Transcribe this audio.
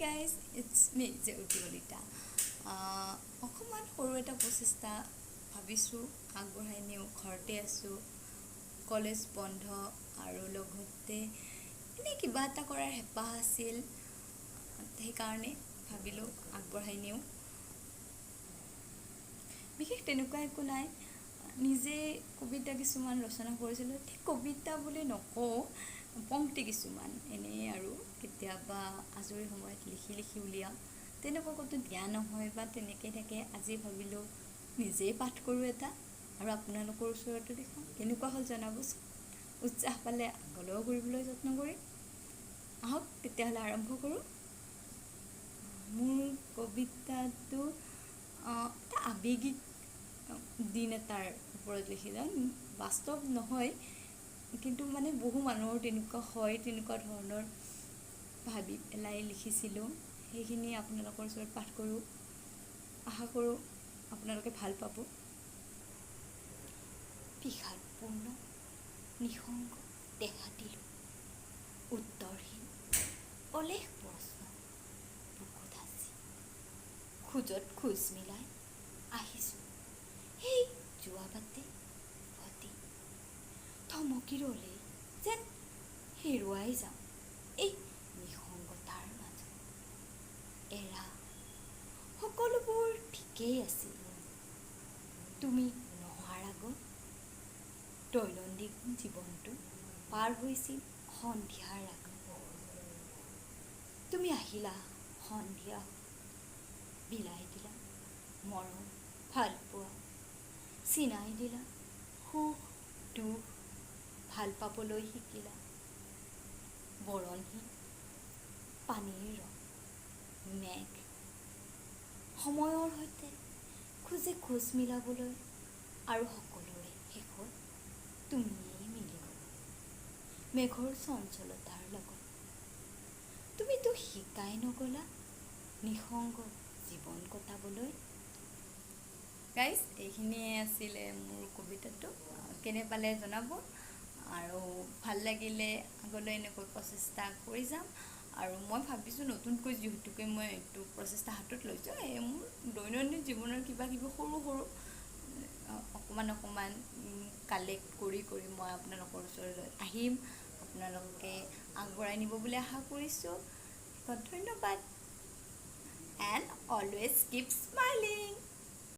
Guys, it's me, Jeuti Kalita. অকণমান সৰু এটা প্ৰচেষ্টা ভাবিছোঁ আগবঢ়াই নিওঁ। ঘৰতে আছোঁ, কলেজ বন্ধ আৰু লগতে এনেই কিবা এটা কৰাৰ হেঁপাহ আছিল, সেইকাৰণে ভাবিলোঁ আগবঢ়াই নিওঁ। বিশেষ তেনেকুৱা একো নাই। নিজে কবিতা কিছুমান ৰচনা কৰিছিলোঁ। ঠিক কবিতা বুলি নকওঁ, পংক্তি কিছুমান এনেই আৰু কেতিয়াবা আজৰি সময়ত লিখি লিখি উলিয়াওঁ। তেনেকুৱা ক'তো দিয়া নহয় বা তেনেকৈ থাকে। আজি ভাবিলোঁ নিজেই পাঠ কৰোঁ এটা আৰু আপোনালোকৰ ওচৰতো দেখুৱাওঁ। কেনেকুৱা হ'ল জনাবচোন। উৎসাহ পালে আগলৈও কৰিবলৈ যত্ন কৰিম। আহক তেতিয়াহ'লে আৰম্ভ কৰোঁ। মোৰ কবিতাটো এটা আৱেগিক দিন এটাৰ ওপৰত লিখিলোঁ। বাস্তৱ নহয়, কিন্তু মানে বহু মানুহৰ তেনেকুৱা হয়, তেনেকুৱা ধৰণৰ ভাবি পেলাই লিখিছিলোঁ। সেইখিনি আপোনালোকৰ ওচৰত পাঠ কৰোঁ। আশা কৰোঁ আপোনালোকে ভাল পাব। বিষাদপূৰ্ণ নিসংগ দেহাটিলৈ উত্তৰহীন অলেখ প্ৰশ্ন বুকুত সাঁচি খোজত খোজ মিলাই আহিছোঁ সেই যোৱা বাটে উভতি। থমকি ৰ'লেই যেন হেৰুৱাই যাওঁ এই নিসংগতাৰ মাজত। এৰা, সকলোবোৰ ঠিকেই আছিল তুমি নহাৰ আগত। দৈনন্দিন জীৱনটো পাৰ হৈছিল সন্ধিয়াৰ আগত। তুমি আহিলা, সন্ধিয়া বিলাই দিলা মৰম ভালপোৱা, চিনাই দিলা সুখ দুখ, ভাল পাবলৈ শিকিলা বৰণহীন পানীৰ ৰং মেঘ। সময়ৰ সৈতে খোজে খোজ মিলাবলৈ আৰু সকলোৰে শেষত তুমিয়েই মিলি গ'লা মেঘৰ চঞ্চলতাৰ লগত। তুমিতো শিকাই নগ'লা নিসংগ জীৱন কটাবলৈ। গাইজ, এইখিনিয়ে আছিলে মোৰ কবিতাটো। কেনে পালে জনাব আৰু ভাল লাগিলে আগলৈ এনেকৈ প্ৰচেষ্টা কৰি যাম। আৰু মই ভাবিছোঁ নতুনকৈ যিহেতুকে মই এইটো প্ৰচেষ্টা হাতত লৈছোঁ, এই মোৰ দৈনন্দিন জীৱনৰ কিবা কিবি সৰু সৰু অকণমান অকণমান কালেক্ট কৰি কৰি মই আপোনালোকৰ ওচৰলৈ আহিম। আপোনালোকে আগবঢ়াই নিব বুলি আশা কৰিছোঁ। ধন্যবাদ and always keep smiling.